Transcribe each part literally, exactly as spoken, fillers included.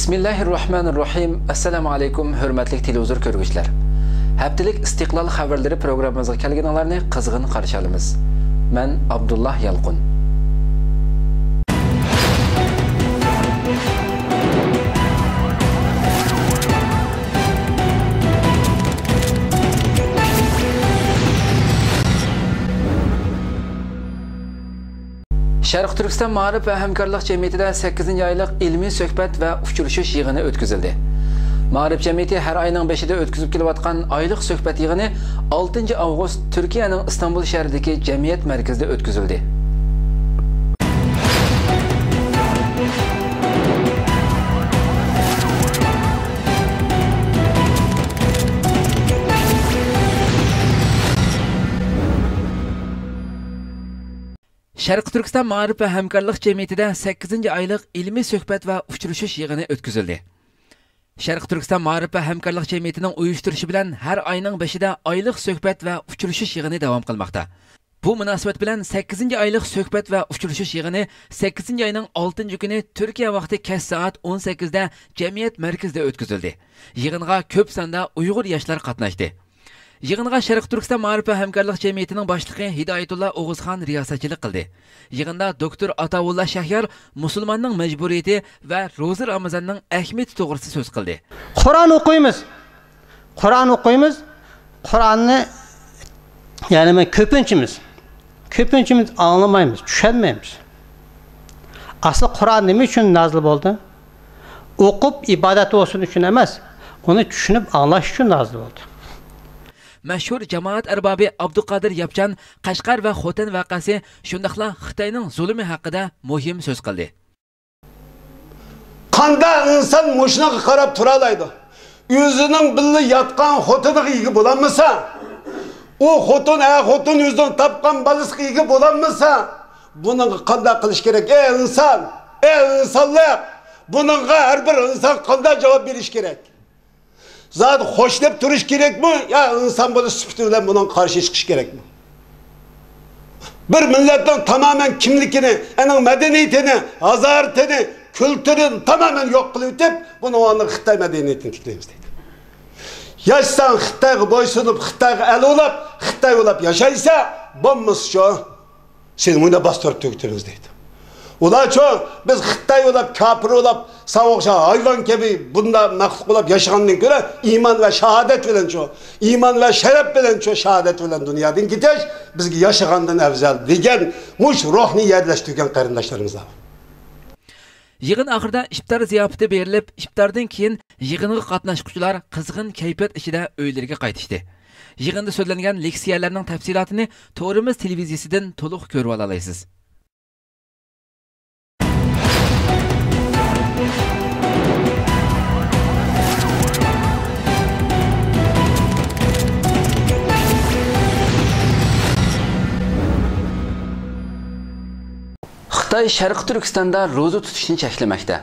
بىسمىللاھىررەھمانىررەھىم. ئەسسالامۇ ئەلەيكۇم، ھۆرمەتلىك تېلېۋىزور كۆرگۈچىلەر. ھەپتىلىك ئىستىقلال خەۋەرلىرى پروگراممىمىزغا كەلگىنىڭلارنى قىزغىن قارشى ئالىمىز. مەن ئابدۇللا يالقۇن. شەرقىي تۈركىستان مائارىپ ۋە ھەمكارلىق جەمئىيىتىدە سەككىزىنچى ئايلىق ئىلمىي سۆھبەت ۋە ئۇچرىشىش يىغىنى ئۆتكۈزۈلدى. مائارىپ جەمئىيىتى ھەر ئاينىڭ بېشىدا ئۆتكۈزۈپ كېلىۋاتقان ئايلىق سۆھبەت يىغىنى ئالتىنچى ئاۋغۇست تۈركىيەنىڭ ئىستانبۇل شەھىرىدىكى جەمئىيەت مەركىزىدە ئۆتكۈزۈلدى. شەرقىي تۈركىستان مائارىپ ۋە ھەمكارلىق جەمئىيىتىدە سەككىزىنچى ئايلىق ئىلمىي سۆھبەت ۋە ئۇچرىشىش يىغىنى ئۆتكۈزۈلدى. شەرقىي تۈركىستان مائارىپ ۋە ھەمكارلىق جەمئىيىتىنىڭ ئۇيۇشتۇرۇشى بىلەن ھەر ئاينىڭ بېشىدا ئايلىق سۆھبەت ۋە ئۇچرىشىش يىغىنى داۋام قىلماقتا. بۇ مۇناسىۋەت بىلەن سەككىزىنچى ئايلىق سۆھبەت ۋە ئۇچرىشىش يىغىنى سەككىزىنچى ئاينىڭ ئالتىنچى كۈنى تۈركىيە ۋاقتى كەچ سائەت ئون سەككىزدە جەمئىيەت مەركىزىدە ئۆتكۈزۈلدى. يىغىنغا كۆپ ساندا ئۇيغۇر ياشلار قاتناشتى. يىغىنغا شەرقىي تۈركىستان مائارىپ ۋە ھەمكارلىق جەمئىيىتىنىڭ باشلىقى ھىدايەتۇللا ئوغۇزخان رىياسەتچىلىك قىلدى. يىغىندا دوكتور ئاتاۋۇللا شەھيار مۇسۇلماننىڭ مەجبۇرىيىتى ۋە روزا رامىزاننىڭ ئەھمىيىتى توغرىسىدا سۆز قىلدى. قۇرئان ئوقۇيمىز. قۇرئان ئوقۇيمىز. قۇرئاننى، يەنى، مەن كۆپىنچىمىز، كۆپىنچىمىز ئاڭلىمايمىز، چۈشەنمەيمىز. ئەسلى قۇرئان نېمە ئۈچۈن نازىل بولدى؟ ئوقۇپ ئىبادەت بولسۇن ئۈچۈن ئەمەس، ئۇنى چۈشىنىپ ئاڭلاش ئۈچۈن نازىل بولدى. مەشھۇر جامائەت ئەربابى ئابدۇقادىر ياپچان قەشقەر ۋە خوتەن ۋەقەسى، شۇنداقلا خىتاينىڭ زۇلۇمى ھەققىدە مۇھىم سۆز قىلدى. قانداق ئىنسان مۇشۇنىڭغا قاراپ تۇرالايدۇ؟ ئۆزىنىڭ بىللە ياتقان خوتۇنىغا ئىگە بولالمىسا، ئۇ خوتۇن، ئەر خوتۇن ئۆزىنىڭ تاپقان بالىسىغا ئىگە بولالمىسا، بۇنىڭغا قانداق قىلىش كېرەك؟ ئەي ئىنسان، ئەي ئىنسانلىق! بۇنىڭغا ھەر بىر ئىنسان قانداق جاۋاب بېرىش كېرەك؟ زادى خوش دەپ تۇرۇش كېرەكمۇ يا ئىنسان بولۇش سۈپىتى بىلەن بۇنىڭغا قارشى چىقىش كېرەكمۇ؟ بىر مىللەتنىڭ تامامەن كىملىكىنى، ئۇنىڭ مەدەنىيىتىنى، ھازارىتىنى، كۈلتۈرىنى تامامەن يوق قىلىۋېتىپ، بۇنىڭ ئورنىغا خىتاي مەدەنىيىتىنى تىكلەيمىز دەيدۇ. ياشىساڭ خىتايغا بويسۇنۇپ، خىتايغا ئەل ئۇلاپ، خىتاي ئۇلاپ ياشايسا، بولمىسىچۇ؟ سېنى مۇنداق باستۇرۇپ تۈگىتىمىز دەيدۇ. ئۇلارچۇ، بىز خىتاي ئۇلاپ، كاپىر ئۇلاپ، ساڭا ئوخشاش ھايۋان كەبى بۇنداق مەخلۇق ئۇلاپ ياشىغاندىن كۆرە، ئىمان ۋە شاھادەت بىلەنچۇ، ئىمان ۋە شەرەپ بىلەنچۇ، شاھادەت بىلەن دۇنيادىن كېتىش بىزگە ياشىغاندىن ئەۋزەل، دېگەن مۇشۇ روھنى يەرلەشتۈرگەن قېرىنداشلىرىمىز بار. يىغىن ئاخىرىدا ئىپتار زىياپىتى بېرىلىپ، ئىپتاردىن كېيىن يىغىنغا قاتناشقۇچىلار قىزغىن كەيپىيات ئىچىدە ئۆيلىرىگە قايتىشتى. يىغىندا سۆزلەنگەن لېكسىيەلەرنىڭ تەپسىلاتىنى تورىمىز تېلېۋىزىيىسىدىن تولۇق كۆرۈۋالالايسىز. خىتاي شەرقىي تۈركىستاندا روزا تۇتۇشنى چەكلىمەكتە.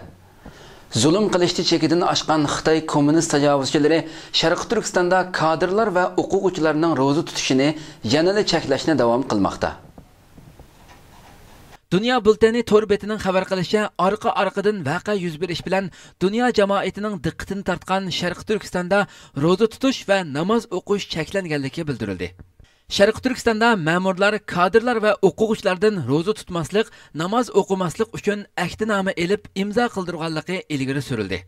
زۇلۇم قىلىشتا چېكىدىن ئاشقان خىتاي كوممۇنىست تاجاۋۇزچىلىرى شەرقىي تۈركىستاندا كادىرلار ۋە ئوقۇغۇچىلارنىڭ روزا تۇتۇشىنى يەنىلا چەكلەشنى داۋام قىلماقتا. دۇنيا بۈلتېنى تور بېتىنىڭ خەۋەر قىلىشىچە، ئارقا-ئارقىدىن ۋەقە يۈز بېرىش بىلەن دۇنيا جامائىتىنىڭ دىققىتىنى تارتقان شەرقىي تۈركىستاندا روزا تۇتۇش ۋە ناماز ئوقۇش چەكلەنگەنلىكى بىلدۈرۈلدى. شەرقىي تۈركىستاندا مەمۇرلار، كادىرلار ۋە ئوقۇغۇچىلاردىن روزا تۇتماسلىق، ناماز ئوقۇماسلىق ئۈچۈن ئەھدىنامە ئېلىپ ئىمزا قىلدۇرغانلىقى ئىلگىرى سۈرۈلدى.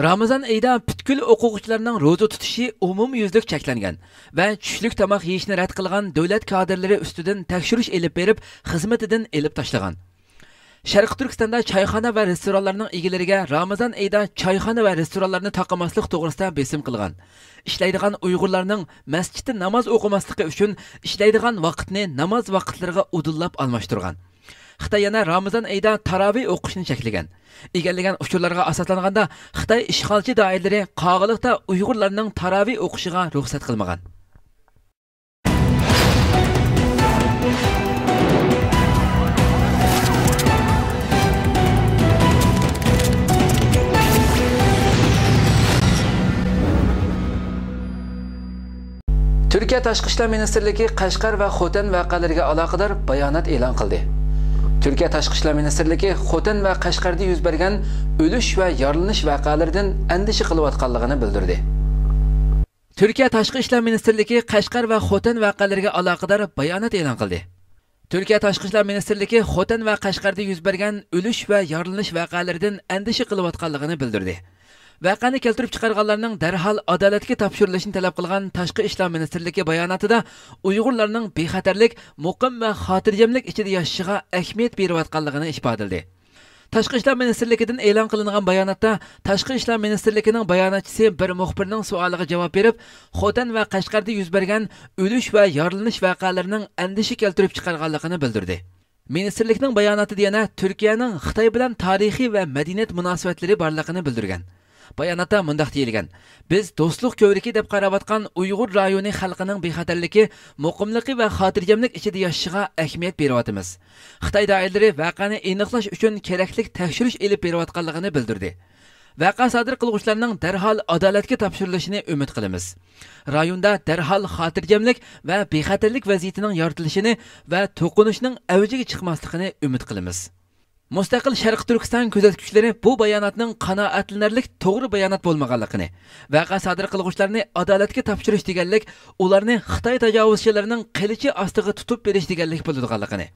رامىزان ئېيىدا پۈتكۈل ئوقۇغۇچىلارنىڭ روزا تۇتۇشى ئومۇميۈزلۈك چەكلەنگەن ۋە چۈشلۈك تاماق يېيىشنى رەت قىلغان دۆلەت كادىرلىرى ئۈستىدىن تەكشۈرۈش ئېلىپ بېرىپ، خىزمىتىدىن ئېلىپ تاشلىغان. شەرقىي تۈركىستاندا چايخانا ۋە رېستورانلارنىڭ ئىگىلىرىگە رامىزان ئېيىدا چايخانا ۋە رېستورانلارنى تاقىماسلىق توغرىسىدا بېسىم قىلغان. ئىشلەيدىغان ئۇيغۇرلارنىڭ مەسچىتتە ناماز ئوقۇماسلىقى ئۈچۈن ئىشلەيدىغان ۋاقىتنى ناماز ۋاقىتلىرىغا ئۇدۇللاپ ئالماشتۇرغان. خىتاي يەنە رامىزان ئېيىدا تاراۋى ئوقۇشنى چەكلىگەن. ئىگىلىگەن ئۇچۇرلارغا ئاساسلانغاندا، خىتاي ئىشغالچى دائىرىلىرى قاغىلىقتا ئۇيغۇرلارنىڭ تاراۋى ئوقۇشىغا رۇخسەت قىلمىغان. تۈركىيە تاشقى ئىشلار مىنىستىرلىكى قەشقەر ۋە خوتەن ۋەقەلىرىگە ئالاقىدار بايانات ئېلان قىلدى. تۈركىيە تاشقى ئىشلار مىنىستىرلىكى خوتەن ۋە قەشقەردە يۈز بەرگەن ئۆلۈش ۋە يارىلىنىش ۋەقەلىرىدىن ئەندىشە قىلىۋاتقانلىقىنى بىلدۈردى. تۈركىيە تاشقى ئىشلار مىنىستىرلىكى قەشقەر ۋە خوتەن ۋەقەلىرىگە ئالاقىدار بايانات ئېلان قىلدى. تۈركىيە تاشقى ئىشلار مىنىستىرلىكى خوتەن ۋە قەشقەردە يۈز بەرگەن ئۆلۈش ۋە يارىلىنىش ۋەقەلىرىدىن ئەندىشە قىلىۋاتقانلىقىنى بىلدۈردى. ۋەقەنى كەلتۈرۈپ چىقارغانلارنىڭ دەرھال ئادالەتكە تاپشۇرۇلۇشىنى تەلەپ قىلغان تاشقى ئىشلار مىنىستىرلىكى باياناتىدا ئۇيغۇرلارنىڭ بىخەتەرلىك، مۇقىم ۋە خاتىرجەملىك ئىچىدە ياشىشىغا ئەھمىيەت بېرىۋاتقانلىقىنى ئىپادىلىدى. تاشقى ئىشلار مىنىستىرلىكىدىن ئېلان قىلىنغان باياناتتا، تاشقى ئىشلار مىنىستىرلىكىنىڭ باياناتچىسى بىر مۇخبىرنىڭ سوئالىغا جاۋاب بېرىپ، خوتەن ۋە قەشقەردە يۈز بەرگەن ئۆلۈش ۋە يارىلىنىش ۋەقەلىرىنىڭ ئەندىشە كەلتۈرۈپ چىقارغانلىقىنى بىلدۈردى. مىنىستىرلىكنىڭ باياناتىدا يەنە تۈركىيەنىڭ خىتاي بىلەن تارىخىي ۋە مەدەنىيەت مۇناسىۋەتلىرى بارلىقىنى بىلدۈرگەن. باياناتتا مۇنداق دېيىلگەن: بىز دوستلۇق كۆۋرۈكى دەپ قاراۋاتقان ئۇيغۇر رايونى خەلقىنىڭ بىخەتەرلىكى، مۇقىملىقى ۋە خاتىرجەملىك ئىچىدە ياشىشىغا ئەھمىيەت بېرىۋاتىمىز. خىتاي دائىرىلىرى ۋەقەنى ئېنىقلاش ئۈچۈن كېرەكلىك تەكشۈرۈش ئېلىپ بېرىۋاتقانلىقىنى بىلدۈردى. ۋەقە سادىر قىلغۇچىلارنىڭ دەرھال ئادالەتكە تاپشۇرۇلۇشىنى ئۈمىد قىلىمىز. رايوندا دەرھال خاتىرجەملىك ۋە بىخەتەرلىك ۋەزىيىتىنىڭ يارىتىلىشىنى ۋە توقۇنۇشنىڭ ئەۋجىگە چىقماسلىقىنى ئۈمىد قىلىمىز. مۇستەقىل شەرقىي تۈركىستان كۆزەتكۈچىلىرى بۇ باياناتنىڭ قانائەتلىنەرلىك توغرا بايانات بولمىغانلىقىنى، ۋەقە سادىر قىلغۇچىلارنى ئادالەتكە تاپشۇرۇش دېگەنلىك ئۇلارنى خىتاي تاجاۋۇزچىلىرىنىڭ قىلىچى ئاستىغا تۇتۇپ بېرىش دېگەنلىك بولىدىغانلىقىنى،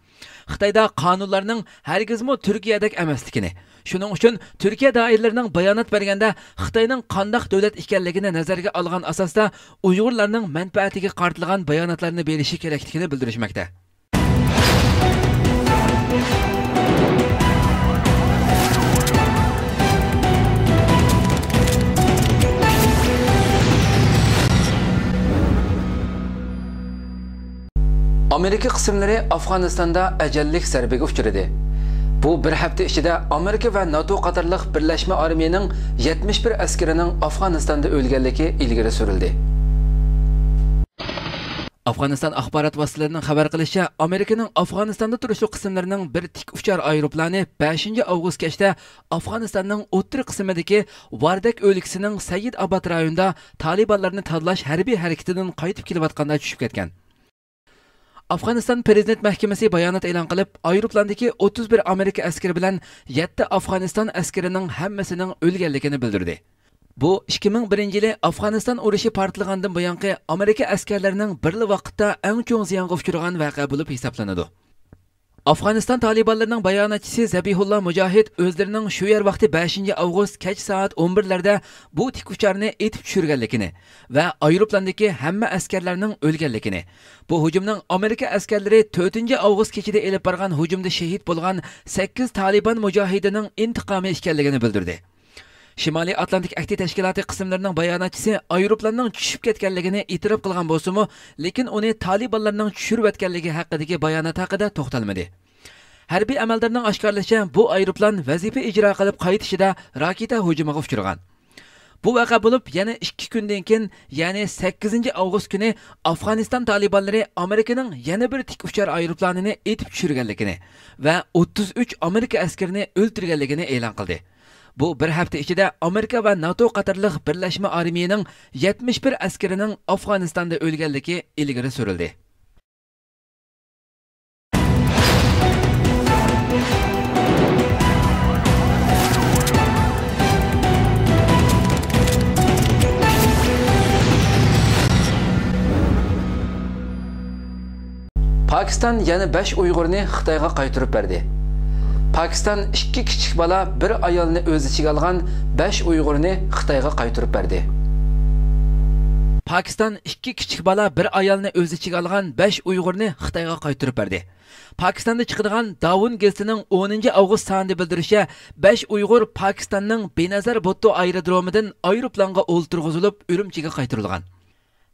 خىتايدا قانۇنلارنىڭ ھەرگىزمۇ تۈركىيەدەك ئەمەسلىكىنى، شۇنىڭ ئۈچۈن تۈركىيە دائىرىلىرىنىڭ بايانات بەرگەندە خىتاينىڭ قانداق دۆلەت ئىكەنلىكىنى نەزەرگە ئالغان ئاساستا ئۇيغۇرلارنىڭ مەنپەئەتىگە قارىتىلغان باياناتلارنى بېرىشى كېرەكلىكىنى بىلدۈرۈشمەكتە. ئامېرىكا قىسىملىرى ئافغانىستاندا ئەجەللىك زەربىگە ئۇچرىدى. بۇ بىر ھەپتە ئىچىدە ئامېرىكا ۋە ناتو قاتارلىق بىرلەشمە ئارمىيىنىڭ يەتمىش بىر ئەسكىرىنىڭ ئافغانىستاندا ئۆلگەنلىكى ئىلگىرى سۈرۈلدى. ئافغانىستان ئاخبارات ۋاسىتىلىرىنىڭ خەۋەر قىلىشىچە، ئامېرىكىنىڭ ئافغانىستاندا تۇرۇشلۇق قىسىملىرىنىڭ بىر تىك ئۇچار ئايروپىلانى بەشىنچى ئاۋغۇست كەچتە ئافغانىستاننىڭ ئوتتۇرا قىسمىدىكى ۋاردەك ئۆلكىسىنىڭ سەيىد ئاباد رايونىدا تالىبانلارنى تازىلاش ھەربىي ھەرىكىتىدىن قايتىپ كېلىۋاتقاندا چۈشۈپ كەتكەن. ئافغانىستان پرېزىدېنت مەھكىمىسى بايانات ئېلان قىلىپ، ئايروپىلاندىكى ئوتتۇز بىر ئامېرىكا ئەسكىرى بىلەن يەتتە ئافغانىستان ئەسكىرىنىڭ ھەممىسىنىڭ ئۆلگەنلىكىنى بىلدۈردى. بۇ ئىككى مىڭ بىرىنچى يىلى ئافغانىستان ئۇرۇشى پارتلىغاندىن بۇيانقى ئامېرىكا ئەسكەرلىرىنىڭ بىرلا ۋاقىتتا ئەڭ چوڭ زىيانغا ئۇچرىغان ۋەقە بولۇپ ھېسابلىنىدۇ. ئافغانىستان تالىبانلىرىنىڭ باياناتچىسى زەبىھۇللا مۇجاھىد ئۆزلىرىنىڭ شۇ يەر ۋاقتى بەشىنچى ئاۋغۇست كەچ سائەت ئون بىرلەردە بۇ تىك ئۇچارنى ئېتىپ چۈشۈرگەنلىكىنى ۋە ئايروپىلاندىكى ھەممە ئەسكەرلەرنىڭ ئۆلگەنلىكىنى، بۇ ھۇجۇمنىڭ ئامېرىكا ئەسكەرلىرى تۆتىنچى ئاۋغۇست كېچىدە ئېلىپ بارغان ھۇجۇمدا شېھىت بولغان سەككىز تالىبان مۇجاھىدىنىڭ ئىنتىقامى ئىكەنلىكىنى بىلدۈردى. شىمالىي ئاتلانتىك ئەھدى تەشكىلاتى قىسىملىرىنىڭ باياناتچىسى ئايروپىلاننىڭ چۈشۈپ كەتكەنلىكىنى ئېتىراپ قىلغان بولسىمۇ، لېكىن ئۇنى تالىبانلارنىڭ چۈشۈرۈۋەتكەنلىكى ھەققىدىكى بايانات ھەققىدە توختالمىدى. ھەربىي ئەمەلدارنىڭ ئاشكارىلىشىچە، بۇ ئايروپىلان ۋەزىپە ئىجرا قىلىپ قايتىشىدا راكېتا ھۇجۇمىغا ئۇچرىغان. بۇ ۋەقە بولۇپ، يەنە ئىككى كۈندىن كېيىن، يەنى سەككىزىنچى ئاۋغۇست كۈنى ئافغانىستان تالىبانلىرى ئامېرىكىنىڭ يەنە بىر تىك ئۇچار ئايروپىلانىنى ئېتىپ چۈشۈرگەنلىكىنى ۋە ئوتتۇز ئۈچ ئامېرىكا ئەسكىرىنى ئۆلتۈرگەنلىكىنى ئېلان قىلدى. بۇ بىر ھەپتە ئىچىدە ئامېرىكا ۋە ناتو قاتارلىق بىرلەشمە ئارمىيىنىڭ يەتمىش بىر ئەسكىرىنىڭ ئافغانىستاندا ئۆلگەنلىكى ئىلگىرى سۈرۈلدى. پاكىستان يەنە بەش ئۇيغۇرنى خىتايغا قايتۇرۇپ بەردى. پاكىستان ئىككى كىچىك بالا، بىر ئايالنى ئۆز ئىچىگە ئالغان بەش ئۇيغۇرنى خىتايغا قايتۇرۇپ بەردى. پاكىستان ئىككى كىچىك بالا، بىر ئايالنى ئۆز ئىچىگە ئالغان بەش ئۇيغۇرنى خىتايغا قايتۇرۇپ بەردى. پاكىستاندا چىقىدىغان داۋۇن گېزىتىنىڭ ئونىنچى ئاۋغۇست سانىدا بىلدۈرۈشىچە، بەش ئۇيغۇر پاكىستاننىڭ بىنەزەر بۇتتو ئايرودرومىدىن ئايروپىلانغا ئولتۇرغۇزۇلۇپ، ئۈرۈمچىگە قايتۇرۇلغان.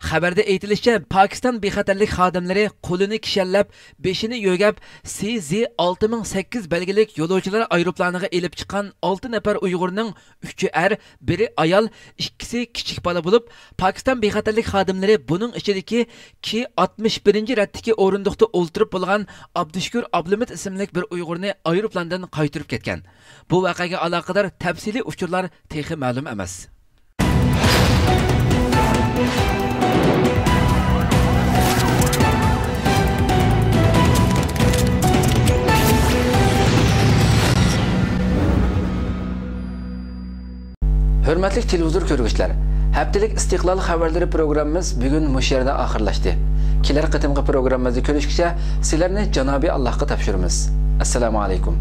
خەۋەردە ئېيتىلىشىچە، پاكىستان بىخەتەرلىك خادىملىرى قولىنى كىشەنلەپ، بېشىنى يۆگەپ، سى زى ئالتە مىڭ سەككىز بەلگىلىك يولۇچىلار ئايروپىلانىغا ئېلىپ چىققان ئالتە نەپەر ئۇيغۇرنىڭ ئۈچى ئەر، بىرى ئايال، ئىككىسى كىچىك بالا بولۇپ، پاكىستان بىخەتەرلىك خادىملىرى بۇنىڭ ئىچىدىكى كى ئاتمىش بىرىنچى رەتتىكى ئورۇندۇقتا ئولتۇرۇپ بولغان ئابدۇشۈكۈر ئابلىمىت ئىسىملىك بىر ئۇيغۇرنى ئايروپىلاندىن قايتۇرۇپ كەتكەن. بۇ ۋەقەگە ئالاقىدار تەپسىلىي ئۇچۇرلار تېخى مەلۇم ئەمەس. ھۆرمەتلىك تېلېۋىزور كۆرگۈچىلەر، ھەپتىلىك ئىستىقلال خەۋەرلىرى پروگراممىمىز بۈگۈن مۇشۇ يەردە ئاخىرلاشتى. كېلەر قېتىمقى پروگراممىمىزدا كۆرۈشكىچە سىلەرنى جانابىي ئاللاھقا تاپشۇرىمىز. ئەسسالامۇ ئەلەيكۇم.